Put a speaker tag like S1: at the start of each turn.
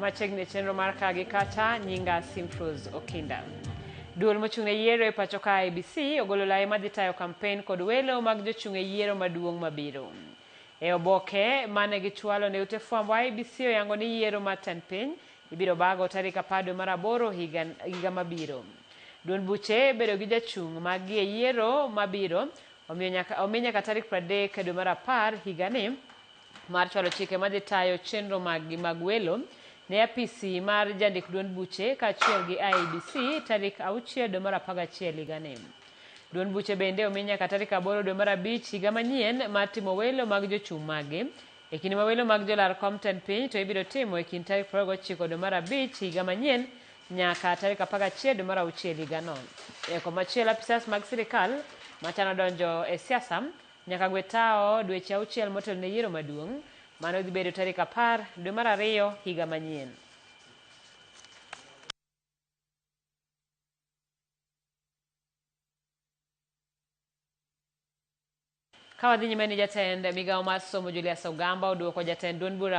S1: Machiegni e chenro mar ka gi kacha, nyinga Simfrose Okinda. Duol mochung' ne yiero e pacho ka IEBC ogolo lai madhi tayo kampen kod welo mag jochung' e yiero maduong' mabiro. E oboke mane gichwalo ne ute fwambo, IEBC oyango ni yiero mar tend piny ibiro bago tarik 10 dwe mar aboro higa mabiro. Duond buche bedo gi jachung' maggi e yiero mabiro omiyo nyaka omi nyaka tarik 30 dwe mar 10 higani mar chwalo chike madhi tayo chenro maggi mag welo ne apisi mar jandik duond buche kaachiel gi IEBC tarik 6 dwe mar 11 higani. Duond buche bende omi nyaka tarik 8 dwe mar 5 higa manyien mar timo welo mag jochung' maggi. E kinde ma welo mag jolar kom tend piny to ibiro timo e kind tarik 29 dwe mar 5 higa manyien nyaka tarik 11 dwe mar 6 higano. E komachielo apisas mag sirikal machano donjo e siasa nyaka gwe tawo dweche 6 motelo ne yiero maduong'. Mano dhi bedo tarik 10 dwe mar 2 higa manyien. Ka wadhi nyime ni jatend migawo mar somo Julius Ogamba oduoko jatend duond bura